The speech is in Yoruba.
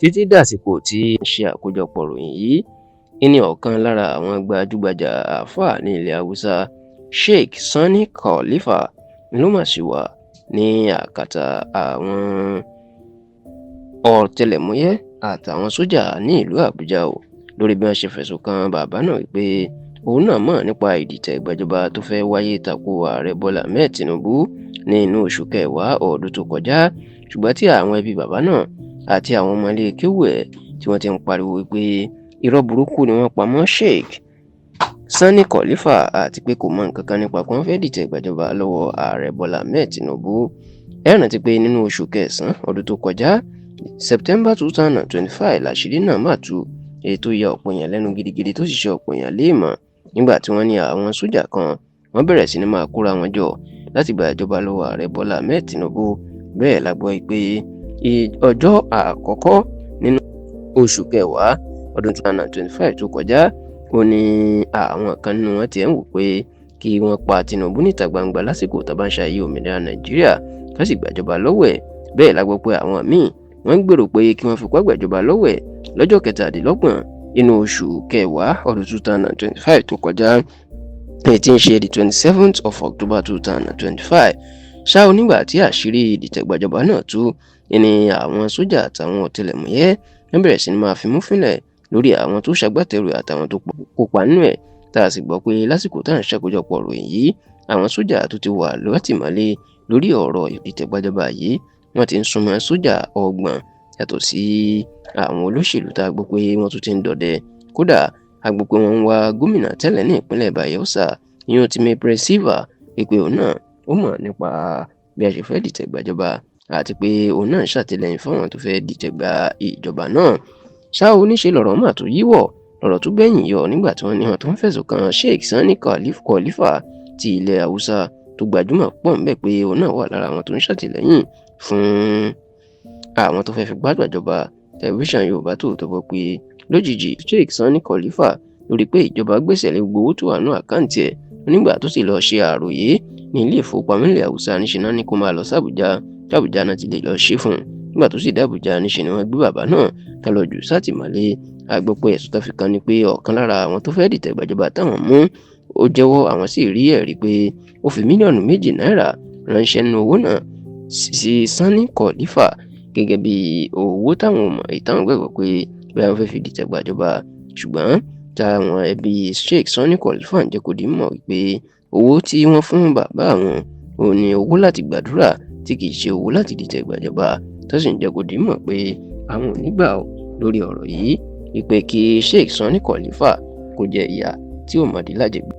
Títí dàsìkò tí ń ṣe àkójọpọ̀ ìròyìn yìí ní ọ̀kan lára àwọn gbajúgbajà àáfàá ní ilẹ̀ Haúsá, Sheikh Sani Khalifa, ló mà ṣì wà ní àkàtà àwọn ọ̀tẹlẹ̀múyẹ́ àtàwọn sójà ní ìlú Àbújá o, lórí bí wọ́n ṣe fẹ̀sùn kan bàbá náà wípé òun náà mọ̀ nípa ìdìtẹ̀ ìgbàjọba tó fẹ́ wáyé tako ààrẹ Bọ́lá Ahmed Tinubu ní inú oṣù kẹwàá ọdún tó kọjá. Ṣùgbọ́n tí àwọn ẹbí bàbá náà àti àwọn ọmọ ilé kéwú ẹ̀ tí wọ́n ti ń pariwo wípé irọ́ burúkú ni wọ́n pa mọ́ Sheikh Sani Khalifa àti pé kò mọ nǹkan kan nípa pé wọ́n fẹ́ dìtẹ̀ ìgbàjọba lọ́wọ́ ààrẹ Bọ́lá Ahmed Tinubu. Ẹ rántí pé nínú oṣù kẹsàn-án ọdún tó kọjá, September 2025, làṣírí náà mà tú, èyí tó ya ọ̀pọ̀ èèyàn lẹ́nu gidigidi tó sì ṣe ọ̀pọ̀ èèyàn léèmọ̀, nígbà tí wọ́n ní àwọn sójà kan wọ́n bẹ̀rẹ̀ sí ní máa kóra wọn jọ láti gba ìjọba lọ́wọ́ ààrẹ Bọ́lá Ahmed Tinubu. Bẹ́ẹ̀ la gbọ́ pé ọjọ́ àkọ́kọ́ nínú oṣù kẹwàá ọdún 2025 tó kọjá, ó ní àwọn kan nínú wọn tiẹ̀ ń wò pé kí wọ́n pa Tinubu níta gbangba lásìkò tó bá ń ṣayé òmìnira Nàìjíríà, ká sì gbàjọba lọ́wọ́ ẹ̀. Bẹ́ẹ̀ la gbọ́ pé àwọn míì wọ́n ń gbèrò pé kí wọ́n fipá gbàjọba lọ́wọ́ ẹ̀ lọ́jọ́ 27 inú oṣù kẹwàá ọdún 2025 tó kọjá, èyí tí ń ṣe the 27th of October 2025. Ṣá o, nígbà tí àṣírí ìdìtẹ̀gbàjọba náà tú ní àwọn sójà àtàwọn ọ̀tẹlẹ̀múyẹ́ wọ́n bẹ̀rẹ̀ sí ní máa fimú fínlẹ̀ lórí àwọn tó ṣagbátẹrù àtàwọn tó kópa nínú ẹ̀, tá a sì gbọ́ pé lásìkò tá à ń ṣàkójọpọ̀ ìròyìn yìí, àwọn sójà tó ti wà látìmọ́lé lórí ọ̀rọ̀ ìdìtẹ̀gbàjọba yìí wọ́n ti ń súnmọ́ sójà 30, yàtọ̀ sí àwọn olóṣèlú tá a gbọ́ pé wọ́n tún ti ń dọdẹ. Kódà, a gbọ́ pé wọ́n ń wá gómìnà tẹ́lẹ̀ ní ìpínlẹ̀ Bayelsa, ìyẹn Timipre Sylva, pé òun náà ó mọ̀ nípa bí a ṣe fẹ́ dìtẹ̀ gbàjọba àti pé òun náà ń ṣàtìlẹ́yìn fáwọn tó fẹ́ dìtẹ̀ gba ìjọba náà. Ṣá o, níṣe lọ̀rọ̀ mà tó yíwọ̀, lọ̀rọ̀ tó gbẹ̀yìn yọ nígbà tí wọ́n ní wọn tó ń fẹ̀sùn kan Sheikh Sani Khalifa ti ilẹ̀ Haúsá tó gbajúmọ̀ pọ̀ ńbẹ̀ pé òun náà wà lára àwọn tó ń ṣàtìlẹ́yìn fún àwọn tó fẹ́ fipá gbàjọba. Tẹlifíṣàn Yorùbá Tòótọ́ gbọ́ pé lójijì Sheikh Sani Khalifa lórí pé ìjọba gbèsè lé gbogbo owó tó wà ní àkáǹtì ẹ̀ nígbà tó sì lọ́ọ́ ṣe àròyé ní ilé ìfowópamọ́ ilẹ̀ Haúsá, níṣẹ́ náà ní kó máa lọ sí Àbújá, tí Àbújá náà ti lè lọ́ọ́ ṣe fún un. Nígbà tó sì dé Àbújá, níṣẹ́ ni wọ́n gbé bàbá náà tá lọ jù sátìmọ́lé. A gbọ́ pé ẹ̀sùn tó fi kàn ni pé ọ̀kan lára àwọn tó fẹ́ dìtẹ̀ gbàjọba táwọn mú, ó jẹ́wọ́, àwọn sì rí ẹ̀rí pé ó fi mílíọ̀nù 2 náírà ránṣẹ́ nínú owó náà sí Sani Khalifa gẹ́gẹ́ bí owó táwọn mọ̀, èyí táwọn gbàgbọ́ pé bóyá wọ́n fẹ́ fi dìtẹ̀ gbàjọba. Ṣùgbọ́n táwọn ẹbí Sheikh Sani Khalifa ń jẹ́ kó di mọ̀ wípé owó tí wọ́n fún bàbá àwọn òun ní owó láti gbàdúrà, tí kì í ṣe owó láti dìtẹ̀ gbàjọba, tó sì ń jẹ́ kó di mọ̀ pé àwọn ò ní gbà ó lórí ọ̀rọ̀ yìí, wípé kí Sheikh Sani Khalifa kó jẹ ìyà tí ò mọ̀dí lájẹgbẹ́.